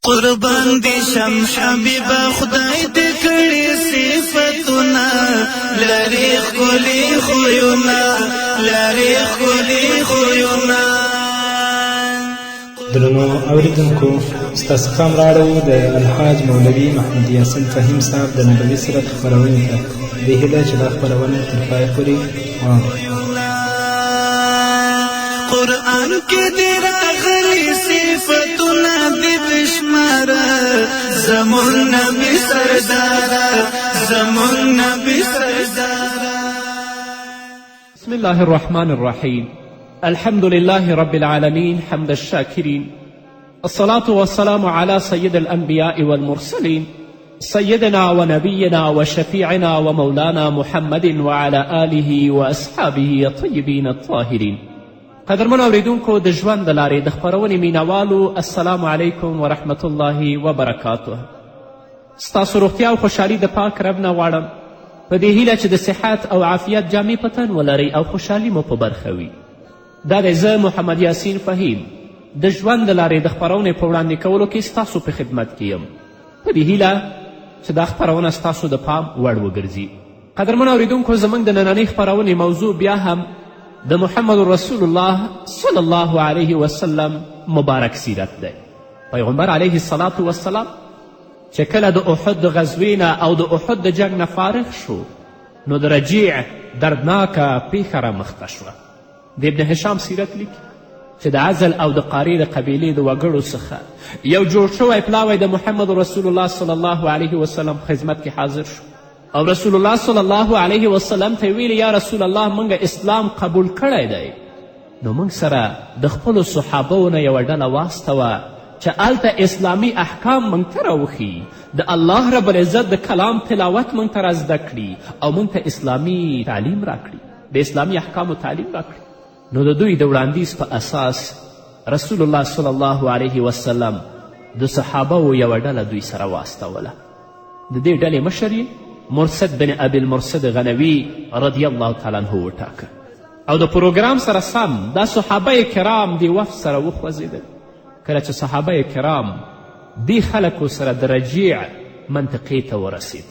قربان دې شم حبیب، خدای دې کړي صفتونه، لري ښکلي خویونه، لري ښکلي خویونه. درنو اوریدونکو، ستاسو پام رااړوو د الحاج مولوي محمد یاسین فهیم صاحب د نبوي سیرت خپرونې ته. دې هیله چې دا خپرونه تر پایه پورې واورئ. قرآن کې دې راغلي صفتونه دې بشماره، زمون نبی سردار، زمون نبی سردار. بسم الله الرحمن الرحيم. الحمد لله رب العالمين، حمد الشاكرين، الصلاة والسلام على سيد الأنبياء والمرسلين، سيدنا ونبينا وشفيعنا ومولانا محمد وعلى آله وأصحابه الطيبين الطاهرين. قدرمنو اوریدونکو، د ژوند د لارې د خپرونې مینوالو، السلام علیکم ورحمت الله وبرکاته. ستاسو روغتیا او خوشحالي د پاک رب نه غواړم، په دې هیله چې د صحت او عافیت جامې په تن ولرئ او خوشحالي مو په برخه وي. دا دی زه محمد یاسین فهیم د ژوند د لارې د خپرونې په وړاندې کولو کې ستاسو په خدمت کې یم، په دې هیله چې دا خپرونه ستاسو د پام وړ وګرځي. قدرمنو اوریدونکو، زموږ د نننۍ خپرونې موضوع بیا هم د محمد رسول الله صلی الله علیه وسلم مبارک سیرت دی. پیغمبر علیه الصلاة والسلام چې کله د احد د غزوې نه او د احد د جنګ نه فارغ شو، نو د رجیع دردناکه پیښه رامخته شوه. د ابن هشام سیرت لیکي چې د عزل او د قارې د قبیلې د وګړو څخه یو جوړ شوی پلاوی د محمد رسول الله صلی الله علیه وسلم خدمت کې حاضر شو او رسول الله صلی الله علیه وسلم ته یې ویلي: یا رسول الله، موږ اسلام قبول کړی دی، نو موږ سره د خپلو صحابو نه یوه ډله واستوه چې هلته اسلامي احکام موږ ته راوښیي، د الله رب العزت د کلام تلاوت موږ ته را زده کړي او موږ ته اسلامي تعلیم راکړي، د اسلامي احکامو تعلیم راکړي. نو د دوی د وړاندیز په اساس رسول الله صلی الله علیه وسلم د صحابو یوه ډله دوی سره واستوله. د دې ډلې مشر یې مرسد بن ابي المرسد غنوي رضی الله تعالی عنه وټاکه او د پروګرام سره سم دا صحابه کرام دې وفد سره وخوځېدل. کله چې صحابه کرام دې خلکو سره د رجیع منطقې ته ورسید،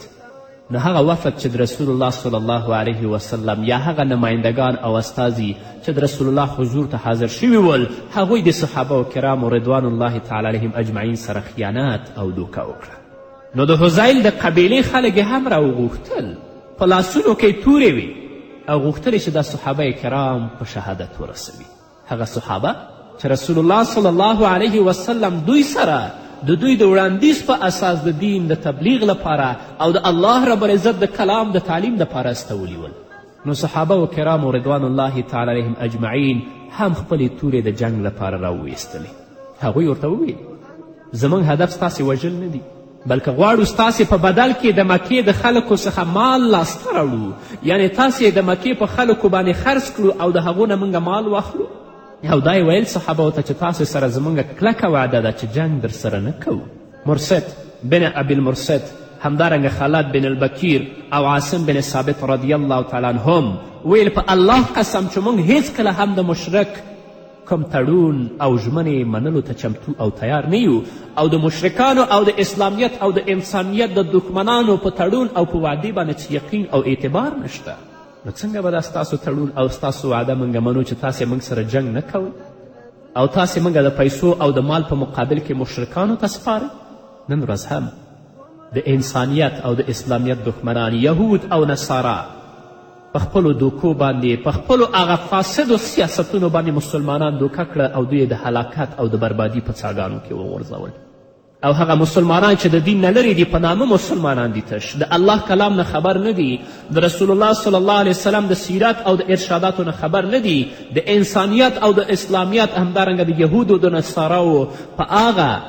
نو هغه وفد چې د رسول الله صلی الله علیه وسلم یا هغه نمایندګان او استازي چې د رسول الله حضور ته حاضر شوي ول، هغوی د صحابه کرامو رضوان الله تعالی علیهم اجمعین سره خیانت او دوکه وکړه. نو د هزیل د قبیلې خلک یې هم راوغوښتل، په لاسونو کې تورې وې او غوښتل چې دا صحابه کرام په شهادت ورسوي. هغه صحابه چې رسول الله صلی الله علیه وسلم دوی سره د دوی د وړاندیز په اساس د دین د تبلیغ لپاره او د الله رب العزت د کلام د تعلیم لپاره استولي ول، نو صحابه و کرامو رضوان الله تعالی علیهم اجمعین هم خپلې تورې د جنګ لپاره راوویستلې. هغوی ورته وویل: زموږ هدف ستاسې وژل نه دي، بلکې غواړو ستاسې په بدل کې د مکې د خلکو څخه مال لاسته راوړو، یعنې تاسې د مکې په خلکو باندې خرڅ کړو او د هغو نه موږ مال واخلو. او دا یې ویل صحابو ته چې تاسې سره زموږ کلکه وعده ده چې جنګ در سره نه کوو. مرسد بن ابي المرسد، همدارنګه خالد بن البکیر او عاصم بن ثابت رضی الله تعالی عنهم ویل: په الله قسم چې موږ هیڅکله هم د مشرک کوم تړون او ژمنې منلو ته چمتو او تیار نه یو او د مشرکانو او د اسلامیت او د انسانیت د دښمنانو په تړون او په وعدې باندې چې یقین او اعتبار نشته، نو څنګه به دا ستاسو تړون او ستاسو وعده موږ منو چې تاسې موږ سره جنګ نه کوئ او تاسې موږ د پیسو او د مال په مقابل کې مشرکانو ته سپارئ؟ نن ورځ هم د انسانیت او د اسلامیت دښمنان یهود او نصارا په خپلو دوکو باندې، په خپلو هغه فاسدو سیاستونو باندې مسلمانان دوکه کړه او دوی د هلاکت او د بربادي په څاګانو کې وغورځول. او هغه مسلمانان چې د دین نه لرې دي، په نامه مسلمانان دي، تش د الله کلام نه خبر نه دي، د رسول الله صلی الله علیه وسلم د سیرت او د ارشاداتو نه خبر نه دي، د انسانیت او د اسلامیت همدارنګه د یهودو د نصاراو په هغه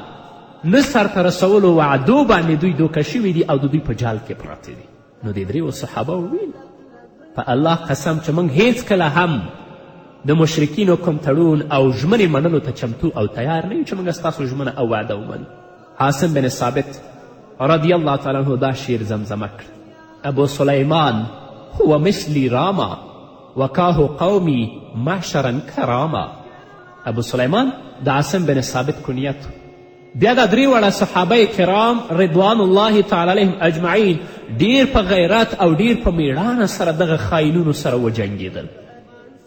نه سرته رسولو وعدو باندې دوی دوکه شوي دي او د دوی په جال کې پراته دي. نو دې دریو صحابه وویل: په الله قسم چې موږ هیڅکله هم د مشرکینو کوم تړون او ژمنې منلو ته چمتو او تیار نه یو چې موږ ستاسو ژمنه او وعده ومنو. عاصم بن ثابت رضی الله تعالی عنه دا شعر زمزمه کړ: ابو سلیمان هو مثلی راما وکاه قومی معشرا کراما. ابو سلیمان د عاصم بن ثابت کنیت. بیا دا درې واړه صحابه کرام رضوان الله تعالی علیهم اجمعین ډیر په غیرت او ډیر په میړانه سره دغه خاینونو سره وجنګېدل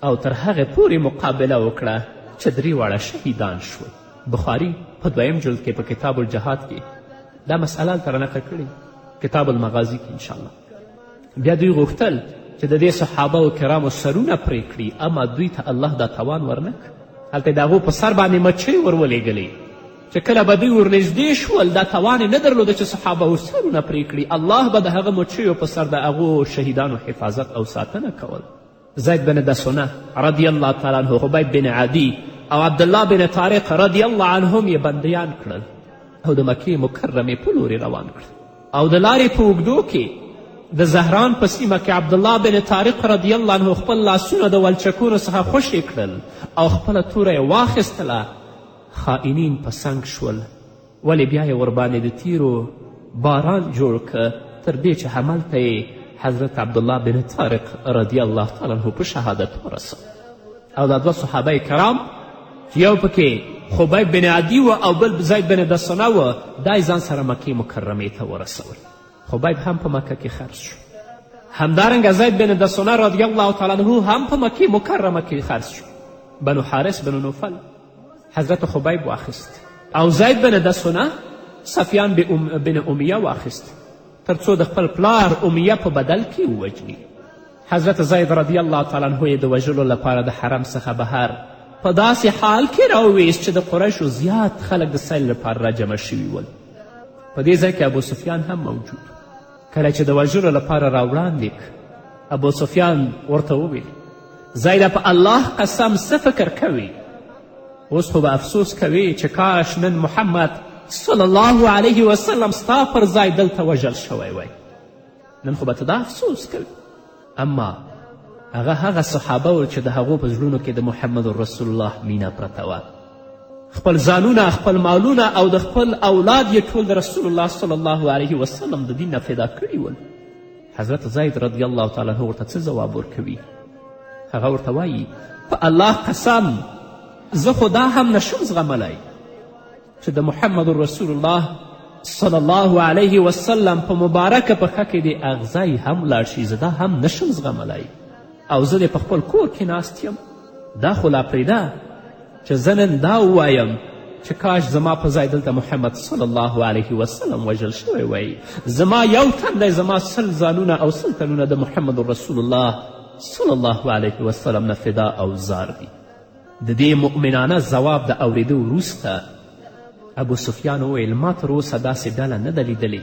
او تر هغې پورې مقابله وکړه چې درې واړه شهیدان شول. بخاري په دویم جلد کې په کتاب الجهاد کې دا مسئله هلته رانقل کړې، کتاب المغازي کې انشاءالله. بیا دوی غوښتل چې د دې صحابه و کرامو سرونه پرې کړي، اما دوی ته الله دا توان ورنه کړ. هلته د هغو په سر باندې مچۍ ور ولېږلې چې کله به دوی ورنږدې شول دا توان یې نه درلوده چې صحابه و سرونه پرې کړي. الله به د هغه مچیو په سر د هغو شهیدانو حفاظت او ساتنه کول. زید بن دسنه رضی الله تعالی عنه، خبیب بن عدی او عبدالله بن طارق رضی الله عنهم یې بندیان کړل او د مکې مکرمې په لورې روان کړل. او د لارې په اوږدو کې د زهران په سیمه کې عبدالله بن طارق رضی الله عنه خپل لاسونه د ولچکونو څخه خوشې کړل او خپله توره یې واخیستله. خائنین په څنګ شول، ولې بیا یې ورباندې د تیرو باران جوړ که تر دې چې هملته یې حضرت عبدالله بن طارق رضی الله تعالی عنه په شهادت ورسو. او دا دوه صحابه کرام چې یو پکې خبیب بن عدي و او بل زید بن دسنه و، دا یې ځان سره مکې مکرمې ته ورسول. خبیب هم په مکه کې خرڅ شو، همدارنګه زید بن دسنه رضی الله تعالی عنه هم په مکې مکرمه کې خرڅ شو. بنو حارث بن نوفل حضرت خبیب واخیست او زید بن دسنه سفیان بن امیه واخیست تر څو د خپل پلار امیه په بدل کې ووژني. حضرت زید رضی الله تعالی عنه یې د وژلو لپاره د حرم څخه بهر په داسې حال کې راوویست چې د قریشو زیات خلک د سیل لپاره راجمع شوي ول. په دې ځای کې ابو سفیان هم موجود. کله چې د وژلو لپاره راوړاندې کړ، ابو سفیان ورته وویل: زیده په الله قسم، څه فکر کوې؟ اوس خو به افسوس کوې چې کاش نن محمد صلی الله علیه وسلم ستا پر ځای دلته وژل شوی وای، نن خو به ته دا افسوس کوې. اما هغه هغه صحابه ول چې د هغو په زړونو کې د محمد رسول الله مینه پرته وه. خپل ځانونه، خپل مالونه او د خپل اولاد یې ټول د رسول الله صلی الله علیه وسلم د دین نه فدا کړي ول. حضرت زید رضی الله تعالی عنه ورته څه ځواب ورکوي؟ هغه ورته وایي: په الله قسم، زه خو دا هم نشم زغملی چې د محمد رسول الله صلی الله علیه وسلم په مبارکه پښه کې دې اغزی هم لاړ شي، زه دا هم نشم زغملی او زه دې په خپل کور کې ناست یم. دا خو لا پرېږده چې زه نن دا ووایم چې کاش زما په ځای دلته محمد صلی الله علیه وسلم وژل شوی وای. زما یو تن دی، زما 100 ځانونه او 100 تنونه د محمد رسول الله صلی الله علیه وسلم نه فدا او زار دي. د دې مؤمنانه ځواب د اورېدو وروسته ابو سفیان وویل: ما تر اوسه داسې ډله نه ده لیدلې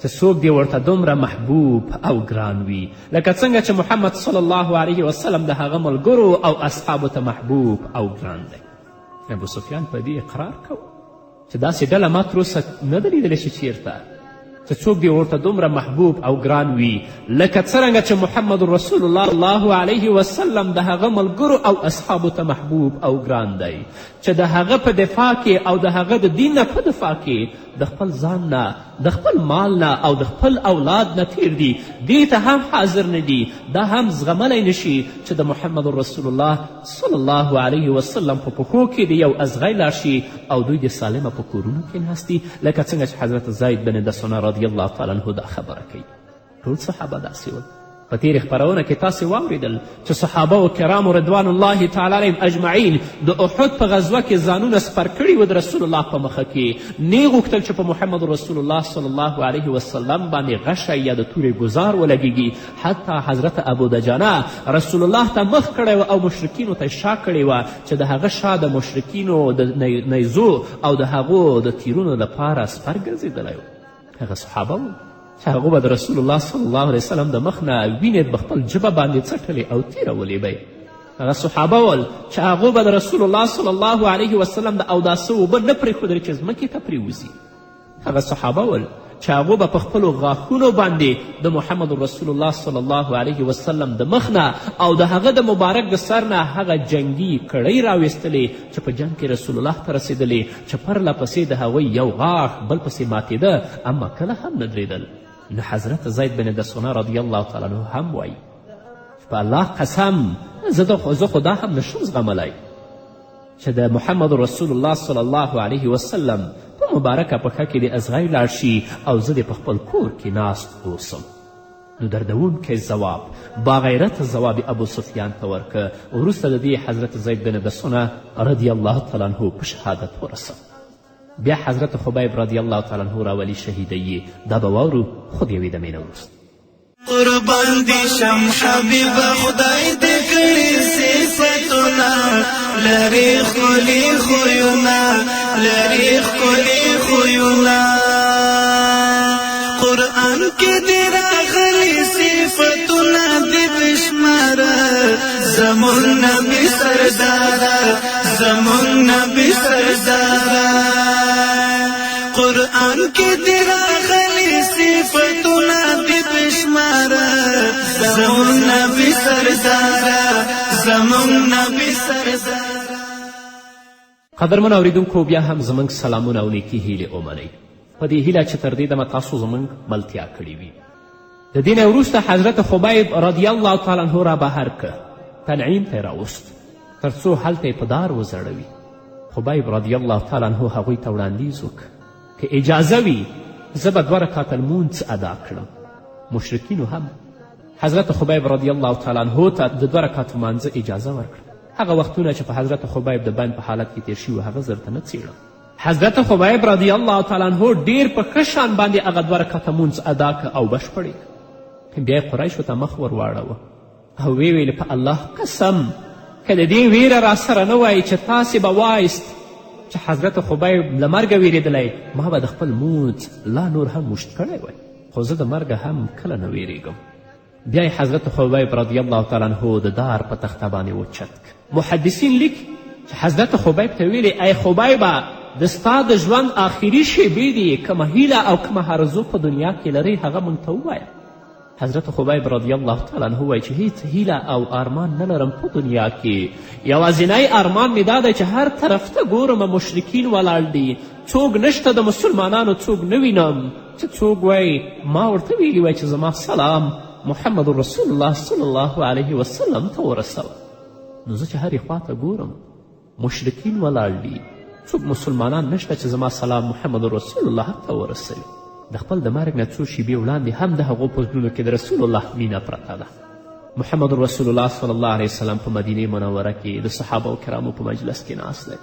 چې څوک دې ورته دومره محبوب او ګران وي لکه څنګه چې محمد صلی الله علیه وسلم د هغه ملګرو او اصحابو ته محبوب او ګران دی. ابو سفیان په دې اقرار کوه چې داسې ډله ما تر اوسه نه ده لیدلې چې چیرته چې څوک دې ورته دومره محبوب او ګران وي لکه څرنګه چې محمد رسول الله الله علیه وسلم د هغه ملګرو او اصحابو ته محبوب او ګران دی چې د هغه په دفاع کې او د هغه د دین نه په دفاع کې د خپل ځان نه، د خپل مال نه او د خپل اولاد نه تیر دي، دې ته هم حاضر نه دي، دا هم زغملی نشي چې د محمد رسول الله صلی الله علیه وسلم په پښو کې د یو ازغی لاړ شي او دوی د سالمه په کورونو کې ناست دي، لکه څنګه چې حضرت زید بن دسنه رضی الله تعالی عنه دا خبره کوي. ټول صحابه داسې ول. په تېرې خپرونه کې تاسې واورېدل چې صحابه و کرامو رضوان الله تعالی علیهم اجمعین د احد په غزوه کې ځانونه سپر کړي و د رسول الله په مخه کې، نه غوښتل چې په محمد رسول الله صلی الله علیه وسلم باندې غشی یا د تورې ګزار ولګیږي. حتی حضرت ابو دجانه رسول الله ته مخ کړی و او مشرکینو ته شا کړې وه چې د هغه شا د مشرکینو د نیزو او د هغو د تیرونو لپاره سپر ګرځېدلی و. هغه صحابه وو چې هغو به د رسول الله صلی الله علیه وسلم د مخ نه وینې په خپل ژبه باندې څټلې او تیرولې به یې. هغه صحابه ول چې هغو به د رسول الله صلی الله علیه وسلم د اوداسه اوبه نه پرېښودلې چې ځمکې ته پرېوځي. هغه صحابه ول چې هغو به په خپلو غاښونو باندې د محمد رسول الله صلی الله علیه وسلم د مخ نه او د هغه د مبارک د سر نه هغه جنګي کړۍ راویستلې چې په جنګ کې رسول الله ته رسېدلې، چې پرله پسې د هغوی یو غاښ بل پسې ماتېده اما کله هم نه درېدل. نو حضرت زید بن دسونه رضی الله تعالی عنه هم وایي چې په الله قسم، زه خو دا هم نشم زغملی چې د محمد رسول الله صلی الله علیه وسلم په مبارکه پښه کې دې ازغی لاړ شي او زه دې په خپل کور کې ناست اوسم. نو دردوونکی ځواب، باغیرته ځواب یې ابو سفیان ته ورکه. وروسته د دې حضرت زید بن دسنه رضی الله تعالی عنه په شهادت ورسوه. بیا حضرت خبیب رضی الله تعالی عنه راولي شهیدوي. دا به واورو خو د یوې دمې نه وروسته. قربان دي شم حبیب خدای دې کړي صفتونه، لري ښکلي خویونه، لري ښکلي خویونه. قرآن کې دې راغلي صفتونه دې بشماره، زمونږ نبي سرداره، زمونږ نبي سرداره. قرآن کې دې راغلي صفتونه دې بشماره، زمونږ نبي سرداره، زمونږ نبي سرداره. قدرمن اوریدونکو، بیا هم زموږ سلامونه او نیکي هیلې ومنئ، په دې هیله چې تر دې دمه تاسو زموږ ملتیا کړې وي. د دې نه وروسته حضرت خبیب رضی الله تعالی عنه را بهر که، تنعیم ته یې راوست تر څو هلته یې په دار وځړوي. خبیب رضی الله تعالی عنه هغوی ته وړاندیز وکړ که اجازه وي زه به دوه رکاته لمونځ ادا کړم. مشرکینو هم حضرت خبیب رضی الله تعالی عنه ته د دوه رکاتو لمانځه اجازه ورکړه. هغه وختونه چې په حضرت خبیب د بند په حالت کې تیر شوي هغه زه درته نه څېړم. حضرت خبیب رضی الله تعالی عنه ډیر په ښه شان باندې هغه دوه رکاته مونځ ادا که او بشپړ یې کړ. بیا یې قریشو ته مخ ور واړوه او ویې ویل په الله قسم که د دې ویره راسره نه وای چې تاسې به وایست چې حضرت خبیب له مرګه ویرېدلی، ما به د خپل مونځ لا نور هم اوږد کړی وای، خو زه د مرګه هم کله نه ویرېږم. بیا یې حضرت خبیب رضی الله تعالی عنه د دار په تخته باندې اوچت کړ. محدثین لیکي چې حضرت خبیب ته ویلې ای خبیبه، د ستا د ژوند آخري شیبې دي، کومه هیله او کومه آرزو په دنیا کې لرې هغه موږ ته ووایه. حضرت خبیب رضی الله تعالی عنه وایي چې هیڅ هیله او آرمان نه لرم په دنیا کې، یوازینی آرمان مې دا دی چې هر طرف ته ګورم مشرکین ولاړ دي، څوک نشته د مسلمانانو، څوک نه وینم چې څوک وای ما ورته ویلي وای چې زما سلام محمد رسول الله صلی الله علیه وسلم ته ورسوه. نو زه چې هرې خوا ته ګورم مشرکین ولاړ دي، څوک مسلمانان نشته چې زما سلام محمد رسول الله ته ورسوي. د خپل د مرګ نه څو شیبې وړاندې هم د هغو په زړونو کې د رسول الله مینه پرته ده. محمد رسول الله صلی الله علیه وسلم په مدینې منوره کې د صحابه کرامو په مجلس کې ناست دی.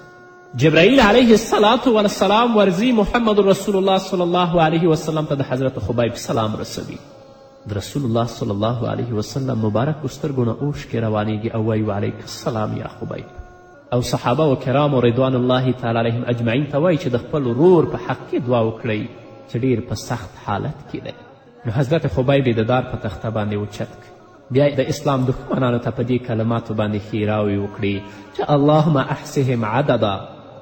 جبرائیل علیه الصلاة والسلام ورځي محمد رسول الله صلی الله علیه وسلم ته د حضرت خبیب سلام رسوي. د رسول الله صلی الله علیه وسلم مبارکو سترګو نه اوښکې روانیږي او وایي وعلیک السلام یا خبیب. او صحابه و کرامو رضوان الله تعالی علیهم اجمعین ته وایي چې د خپل ورور په حق کې دعا وکړئ چې ډیر په سخت حالت کې دی. نو حضرت خبیب یې د دار په تخته باندې اوچت کړ. بیا د اسلام دښمنانو ته په دې کلماتو باندې ښېراوې وکړې چې اللهم احصهم عددا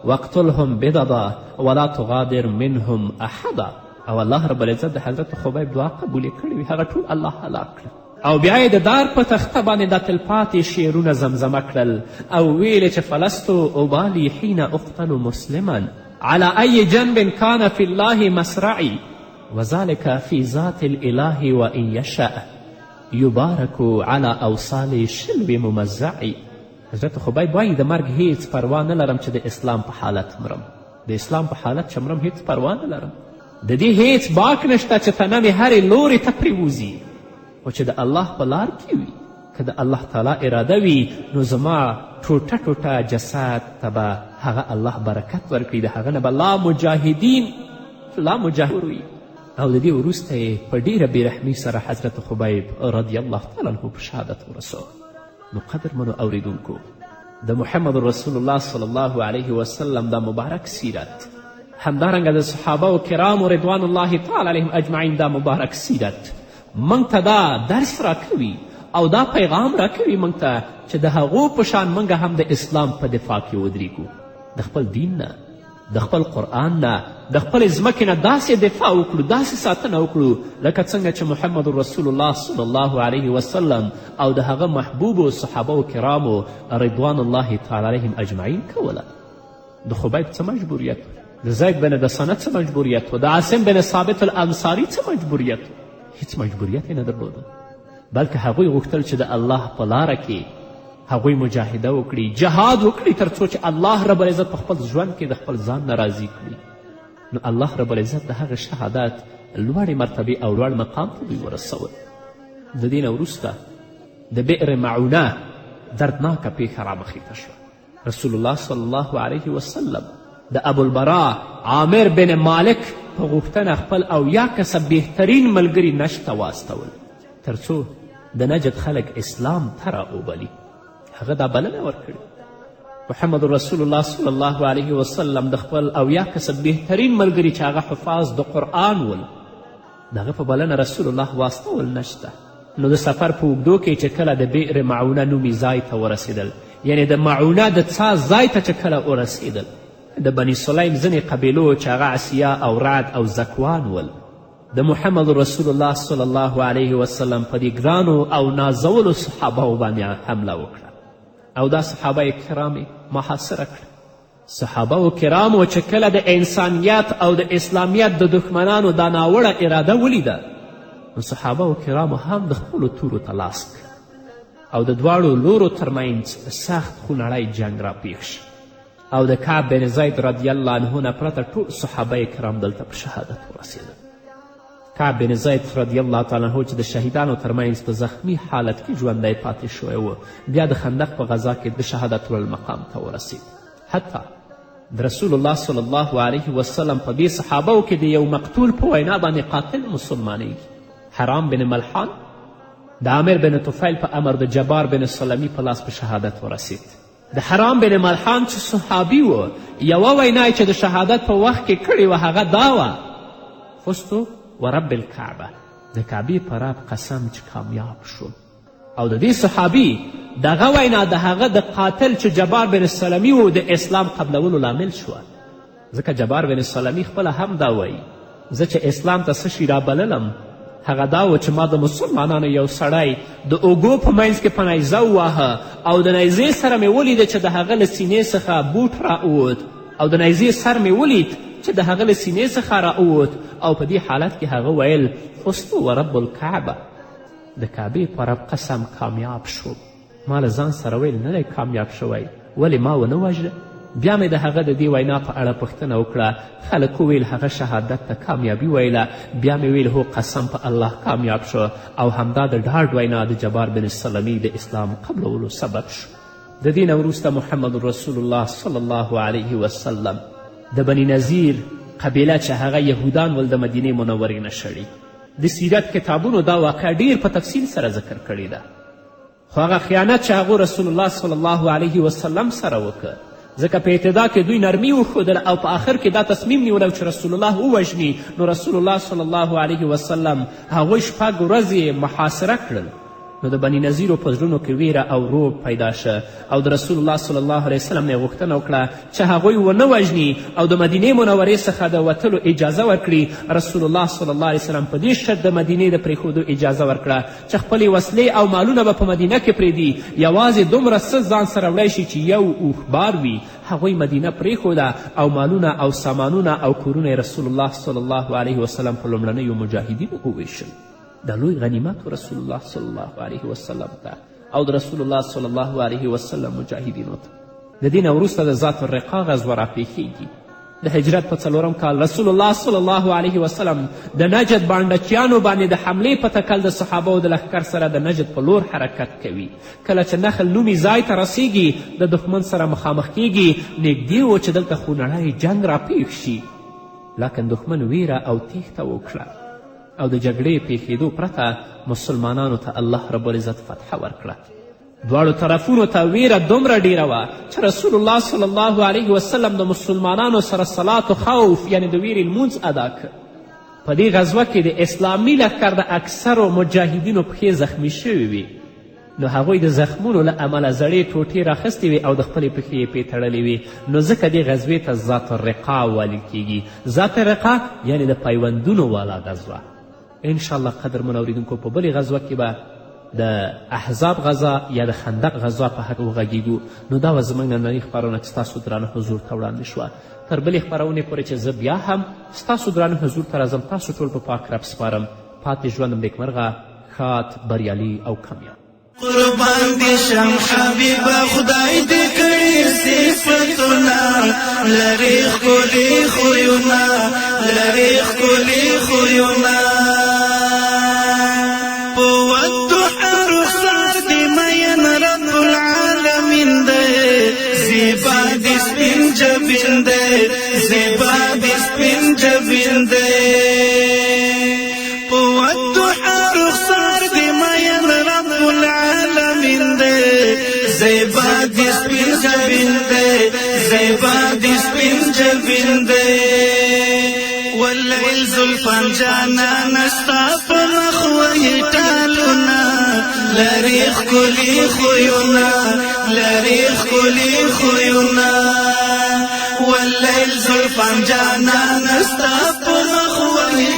واقتلهم بددا ولا تغادر منهم احدا. او الله رب العزت د حضرت خبیب دعا قبولې کړې وي، هغه ټول الله هلاک کړل. او بیا یې د دار په تخته باندې دا تلپاتې شعرونه زمزمه کړل او ویلې چې فلست ابالي حین اقتل مسلما على ای جنب کان فی الله مصرعي وذلك في ذات الاله وان یشأ یبارک علی اوصال شلو ممزعي. حضرت خبیب وایي د مرګ هیڅ پروا نه لرم چې د اسلام په حالت مرم، د اسلام په حالت چې مرم هیڅ پروا نه لرم، د دې هیڅ باک نشته چې تنه مې هرې لورې ته پرېوځي، خو چې د الله په لار کې وي، که د الله تعالی اراده وي نو زما ټوټه ټوټه جسد ته به هغه الله برکت ورکړي، د هغه نه به لا مجاهدین لا مجاهد وي. او د دې وروسته یې په ډیره بېرحمي سره حضرت خبیب رضی الله تعالی عنه په شهادت ورسوه. نو قدرمنو اوریدونکو، د محمد رسول الله صلی الله علیه وسلم دا مبارک سیرت، همدارنګه د صحابه و کرامو رضوان الله تعالی علیهم اجمعین دا مبارک سیرت موږ ته دا درس راکوي او دا پیغام راکوي موږ ته چې د هغو په شان موږ هم د اسلام په دفاع کې ودریږو، د خپل دین نه، د خپل قرآن نه، د خپلې ځمکې نه داسې دفاع وکړو، داسې ساتنه وکړو لکه څنګه چې محمد رسول الله صلی الله علیه وسلم او د هغه محبوبو صحابه کرامو رضوان الله تعالی علیهم اجمعین کوله. د خبیب څه مجبوریت، د زید بن دسنه څه مجبوریت و، د عاصم بن ثابت الانصاري څه مجبوریت؟ هیڅ مجبوریت یې نه درلوده، بلکې هغوی غوښتل چې د الله په لاره کې هغوی مجاهده وکړي، جهاد وکړي، تر څو چې الله رب العزت په خپل ژوند کې د خپل ځان نه راضي کړي. نو الله رب العزت د هغه شهادت لوړې مرتبې او لوړ مقام ته دوی ورسول. د دې نه وروسته د بئر معونه دردناکه پیښه رامخې ته شوه. رسول الله صلی الله علیه وسلم د ابوالبرا عامر بن مالک په غوښتنه خپل 70 کسه بهترین ملګري نجد ته واستول تر څو د نجد خلک اسلام ته راوبلي. هغه دا بلنه ورکړې. محمد رسول الله صلی الله علیه وسلم د خپل 70 کسه بهترین ملګري چې هغه حفاظ د قرآن ول، د هغه په بلنه رسول الله واستول نجد ته. نو د سفر په اوږدو کې چې کله د بئر معونه نومي ځای ته ورسېدل، یعنې د معونه د څاه ځای ته چې کله ورسېدل، د بني سلیم ځینې قبیلو چې هغه عصیه او رعد او ذکوان ول، د محمد رسول الله صلی الله علیه وسلم په دې ګرانو او نازولو صحابهو باندې حمله وکړه او دا صحابه کرام یې محاصره کړه. صحابه کرامو چې کله د انسانیت او د اسلامیت د دښمنانو دا ناوړه اراده ولیده، نو صحابه کرامو هم د خپلو تورو ته لاس کړ او د دواړو لورو ترمنځ سخت خونړی جنګ راپیښ شو او د کعب بن زید رضی الله عنه نه پرته ټول صحابه کرام دلته په شهادت ورسېدل. کعب بن زید رضی الله تعالی عنه چې د شهیدانو ترمنځ په زخمی حالت کې ژوندی پاتې شوی و، بیا د خندق په غذا کې د شهادت لوړ مقام ته ورسید. حتی د رسول الله صلی الله علیه وسلم په دې صحابو کې د یو مقتول په وینا باندې قاتل مسلمانیږي. حرام بن ملحان د عامر بن طفیل په امر د جبار بن سلمي په لاس په شهادت ورسید. د حرام بن ملحان چې صحابي و، یوه وینا یې چې د شهادت په وخت کې کړې وه هغه دا وه: فزتو ورب الکعبه، د کعبې په رب قسم چې کامیاب شوم. او د دې صحابي دغه وینا د هغه د قاتل چې جبار بن سلمي و د اسلام قبلولو لامل شوه، ځکه جبار بن سلمي خپله هم دا وایي: زه چې اسلام ته څه شي رابللم هغه دا و چې ما د مسلمانانو یو سړی د اوږو په منځ کې په نیزه وواهه او د نیزې سره مې ولیده چې د هغه له سینې څخه بوټ راووت او د نیزې سر مې ولید چې د هغه له سینې څخه راووت او په دې حالت کې هغه ویل: فزت ورب الکعبه، د کعبې په رب قسم کامیاب شوم. ما له ځان سره ویل نه دی کامیاب شوی، ولې ما ونه وژله؟ بیا مې د هغه د دې وینا په اړه پوښتنه وکړه، خلکو ویل هغه شهادت ته کامیابي ویله. بیا مې ویل هو قسم په الله کامیاب شو. او همدا د ډاډ وینا د جبار بن سلمي د اسلام قبلولو سبب شو. د دې نه وروسته محمد رسول الله صلی الله علیه وسلم د بني نذیر قبیله چې هغه یهودان ول د مدینې منورې نه شړي. د سیرت کتابونو دا واقعه ډیر په تفصیل سره ذکر کړې ده. خو هغه خیانت چې هغو رسول الله صلی الله علیه وسلم سره وکړ، ځکه په ابتدا کې دوی نرمي وښودله او په آخر کې دا تصمیم نیولی چې رسول الله ووژني، نو رسول الله صلی الله علیه وسلم هغوی 6 ورځې محاصره کړل. نو د بني نذیرو په زړونو کې ویره او رعب پیدا شه او د رسول الله صلی الله علیه وسلم نه یې غوښتنه وکړه چې هغوی ونه وژني او د مدینې منورې څخه د وتلو اجازه ورکړي. رسول الله صلی الله علیه وسلم په دې شرط د مدینې د پرېښودو اجازه ورکړه چې خپلې وسلې او مالونه به په مدینه کې پرېږدي، یوازې دومره څه ځان سره وړی شي چې یو اوښ بار وي. هغوی مدینه پرېښوده او مالونه او سامانونه او کورونه رسول الله صلی الله علیه وسلم په لومړنیو مجاهدینو وویشل. دا لوی غنیمت رسول الله صلی الله علیه وسلم ته او د رسول الله صلی الله علیه وسلم مجاهدینو ته. د دې نه وروسته د ذات الرقا غزوه راپیښیږي. د هجرت په 4 کال رسول الله صلی الله علیه وسلم د نجد بانډچیانو باندې د حملې په تکل د صحابو د لښکر سره د نجد په لور حرکت کوي. کله چې نخل نومي ځای ته رسیږي د دښمن سره مخامخ کیږي. نږدې و چې دلته خونړی جنګ راپیښ شي، لکن دښمن ویره او تیښته وکړه او د جګړې پیښېدو پرته مسلمانانو ته الله رب العزت فتحه ورکړه. دواړو طرفونو ته ویره دومره ډیره وه چې رسول الله صلی الله علیه وسلم د مسلمانانو سره صلات خوف یعنې د ویرې لمونځ ادا کړ. په دې غزوه کې د اسلامي لښکر د اکثرو مجاهدینو پښې زخمي شوې وې، نو هغوی د زخمونو له امله زړې ټوټې راخیستې وې او د خپلې پښې یې پرې تړلې وې، نو ځکه دې غزوې ته ذات الرقاع ویل کیږي. ذات الرقاع یعنې د پیوندونو والا غزوه. انشاءالله قدرمن اوریدونکو په بلې غزوه کې به د احزاب غزا یا د خندق غزا په حق وغږیږو. نو دا وه زموږ نننۍ خپرونه چې ستاسو درانه حضور ته وړاندې شوه. تر بلې خپرونې پورې چې زه بیا هم ستاسو درانه حضور ته راځم، تاسو ټول په پاک رب سپارم. پاتې ژوند نېکمرغه، ښاد، بریالي او کامیاب. قربان دې شم حبیب، خدای دې کړي صفتونه، لري ښکلي خویونه، لري ښکلي خویونه. په والضحى رخسار دې مین رب العالمین دی، زیبا دې سپین جبین دی، زیبا دې سپین جبین دی. په والضحى رخسار دې مین رب العالمین دی، زیبا دې سپین جبین دی، زیبا دې سپین جبین دی. واللیل زلفان جانان ستا په مخ وهي ټالونه، لري ښکلي خویونه، لري ښکلي خویونه. واللیل زلفان جانان ستا په مخ وهي.